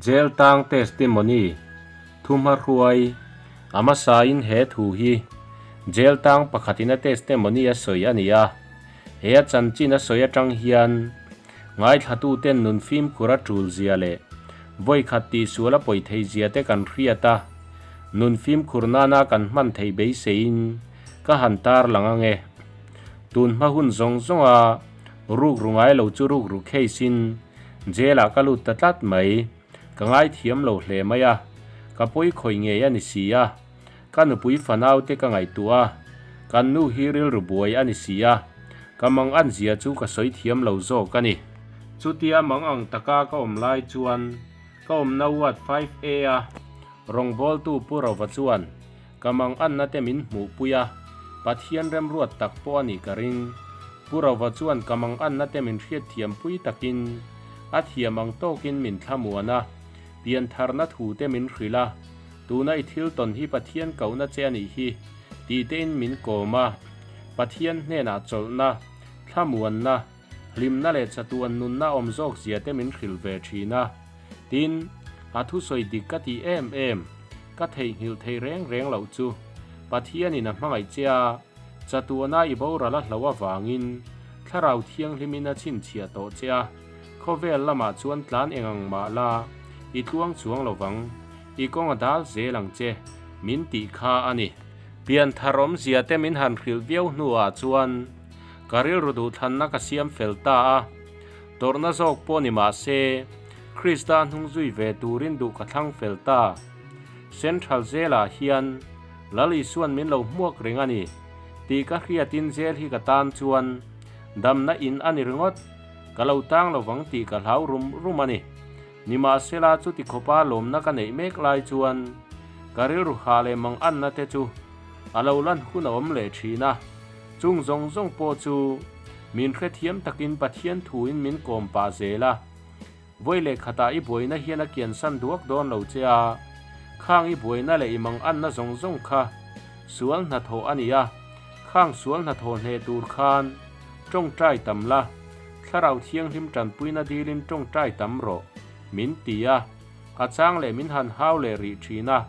Jail tang testimony, Thuhmahruai, A hmasain he thu hi Jail tang pakhatin a testimony a sawi a ni a, he a chanchin a sawi atang hian ngaithlatuten nun fimkhur a tul zia leh vawikhat tihsual a pawi thei zia te kan hriat a, nun fimkhur nana kan hman theih beiseiin ka han tarlang ang e. Tun hma hun zawng zawnga rukru ngai lo chu rukru case in jail ah ka lut ta tlat mai. Ka ngaithiam lo hle mai a, ka pawi khawi ngei a ni si a. Ka nupui fanau te ka ngaihtuah a, kan nu hi rilru buai a ni si a, ka mang an zia chu ka sawi thiam lo zawk a ni. Chutia mang ang taka ka awm lai chuan ka awmna ward 5A a rawngbawltu Pu Rova chuan ka mang anna te min hmuhpui a, Pathian remruat tak pawh a nih ka ring. Pu Rova chuan ka mang anna te min hriatthiampui takin a thiam ang tawkin min thlamuan a, piantharna thu te min hrilh a, tuna i thil tawn hi Pathian kohna che a nih hi tih tein min kawm a, Pathian hnenah chawlhna, thlamuanna, hlimna leh chatuan nunna awm zawk zia te min hrilh ve thin a. Tin, a thusawi dik ka tih em em, ka theihnghilh thei reng reng loh chu Pathianin a hmangaih che a, chatuana i boral a hlo avangin Thlarau Thianghlimin a chhinchhiah tawh che a, khawvel lamah chuan tlan eng ang mah la, i tluang chuang lo vang, i kawng a dal zel ang che, min tih kha a ni. Pianthar awmzia te min han hrilh viau hnuah chuan ka rilru duhthlanna ka siam fel ta a. Tawrhna zawk pawh ni mah se, Krista hnung zui ve turin duh ka thlang fel ta. Central Jail-ah hian Lal Isuan min lo hmuak reng a ni tih ka hriatin jail hi ka tan chuan damna in a ni ringawt. Ka lo tang lo vang tih ka hlau rum rum a ni. Nimahsela chuti khawpa lawmna ka neih mek lai chuan ka rilru ha leh manganna te chu a lo lan hun a awm leh thin a. Chung zawng zawng pawh chu min hrethiam takin Pathian thuin min kawm pah zel a. Vawi leh khatah i buaina hian a kiansan duak dawn lo che a, khang i buaina leh i manganna zawng zawng kha sual hnathawh a ni a, khang sual hnathawh hneh tur khan tawngtai tam la, Thlarau Thianghlim tanpuina dilin tawngtai tam rawh, min ti a, a chang leh min han hau leh rih thin a.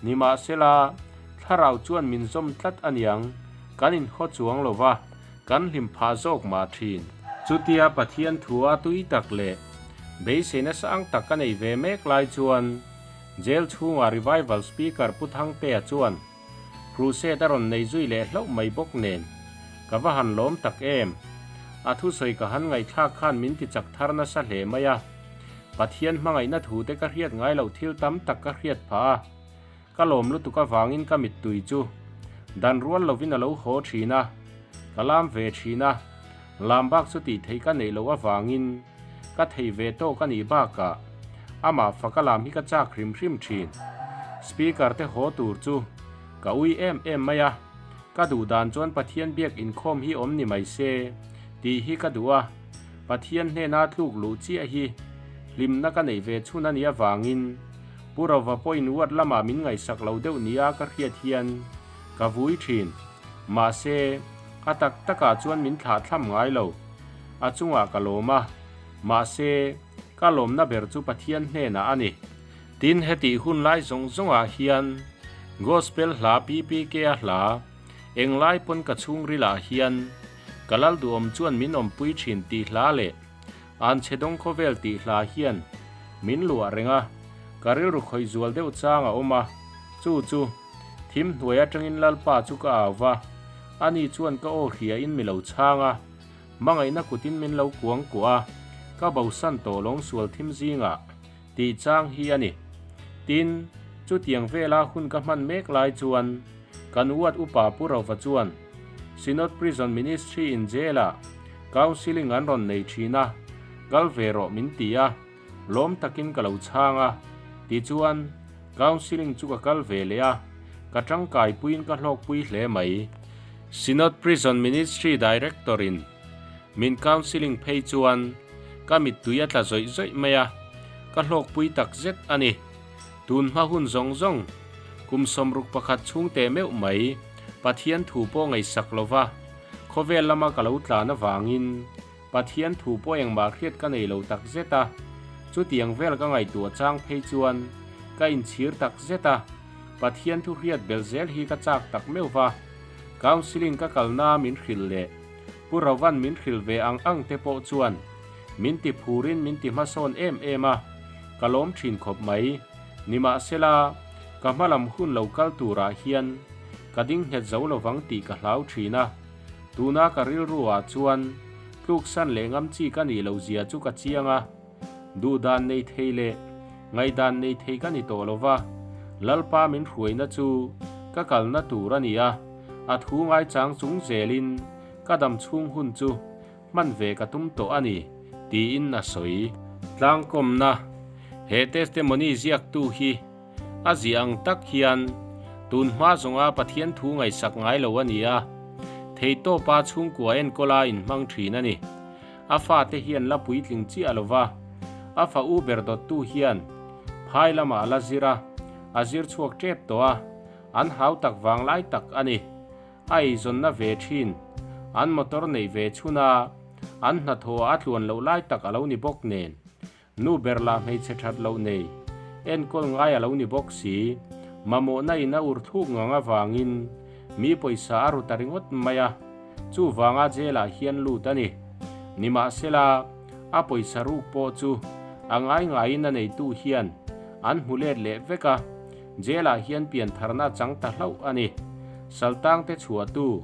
Nimahsela, Thlarau chuan min zawm tlat a niang, kan inhaw chuang lo va, kan hlim phah zawk mah thin. Chutia Pathian thua tui tak leh beiseina sang tak ka nei ve mek lai chuan Jail chhunga Revival Speaker Pu Thangtea chuan Crusade a rawn nei zui leh hlauh mai bawk nen ka va han lawm tak em! A thusawi ka han ngaihthlak khan min ti chak thar nasa hle mai a. Pathian hmangaihna thute ka hriat ngai loh thil tam tak ka hriat phah a, ka lawm lutuk avangin ka mittui chu dan rual lovin a lo haw thin a, ka lam ve thin a, lam bak chu tih theih ka neih loh avangin ka thei ve tawk a nih bakah amah faka lam hi ka chak hrim hrim thin. Speaker te haw tur chu ka ui em em mai a, ka duh dan chuan Pathian biak inkhawm hi awm ni mai se tih hi ka duh a. Pathian hnena tluk luh chiah hi hlimna ka neih ve chhun a nih avangin Pu Rova pawhin ward lamah min ngaihsak lo deuh nia ka hriat hian ka vui thin. Mahse, a tak takah chuan min thlah thlam ngai lo. A chungah ka lawm a, mahse, ka lawmna ber chu Pathian hnenah a ni. Tin, hetih hun lai zawng zawngah hian Gospel hla PPK-a hla Englai pawn ka chhungrilah hian Ka lal duhawm chuan min awmpui thin tih hla leh an chhe dawng khawvel tih hla hian min luah reng a, ka rilru khawih zual deuh chang a awm a, chu chu thim hnuai atangin Lalpa chu ka au va, ani chuan ka aw hria in mi lo chhang a, hmangaihna kutin min lo kuang kuah a, ka bosan tawh lawng sual thim zingah tih chang hi a ni. Tin, chutiang vela hun ka hman mek lai chuan kan uat upa Pu Rova chuan Synod Prison Ministry in jail-ah counselling an rawn nei thin a, kal ve rawh min ti a, lawm takin ka lo chhang a, tichuan counselling chu ka kal ve leh a, ka tangkaipuiin ka hlawkpui hle mai. Synod Prison Ministry Director-in min counselling phei chuan ka mittui a tla zawih zawih mai a, ka hlawkpui tak zet a ni. Tun hma hun zawng zawng, kum 61 chhung teh meuh mai, Pathian thu pawh ngaihsak lo va, khawvel lama ka lo tlan avangin Pathian thu pawh engmah hriat ka nei lo tak zet a. Chutiang vel ka ngaihtuah chang phei chuan ka inchhir tak zet a, Pathian thu hriat bel zel hi ka chak tak meuh va. Counselling ka kalna min hrilh leh Pu Rovan min hrilh ve ang ang te pawh chuan min ti phurin min ti hmasawn em em a, ka lawm thin khawp mai. Nimahsela, ka hmalam hun lo kal turah hian ka ding nghet zo lovang tih ka hlau thin a. Tuna ka rilru ah chuan tluksan leh ngam chi ka nih loh zia chu ka chiang a, duhdan nei thei leh ngaihdan nei thei ka ni tawh lo va, Lalpa min hruaina chu ka kalna tur a ni a, a thu ngaichang chung zelin ka dam chhung hun chu hman ve ka tum tawh a ni, tiin a sawi. Tlangkawmna, He testimony ziaktu hi A ziah ang tak hian tun hma zawnga Pathian thu ngaihsak ngai lo a ni a, theitawpa chhungkua enkawla inhmang thin a ni. A fate hian la puitling chiah lo va, a fa u ber dawttu hian phai lamah a la zir a, a zir chhuak tep tawh a, an hau tak vanglai tak a ni. A eizawnna ve thin, an motor neih ve chhuna an hnathawh a tluan loh lai tak a lo ni bawk nen. Nu ber lah hmeichhe that loh nei, enkawl ngai a lo ni bawk si. Mamawhna in a ur thluk ngang avangin mi pawisa a ru ta ringawt mai a, chuvanga jail ah hian lut a ni. Nimahsela, a pawisa ruk pawh chu a ngai ngaiin a neitu hian an hmu let leh vek a, jail ah hian piantharna a chang ta hlauh a ni. Saltangte chhuahtu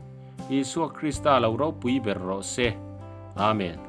Isua Krista lo ropui ber rawh se. Amen.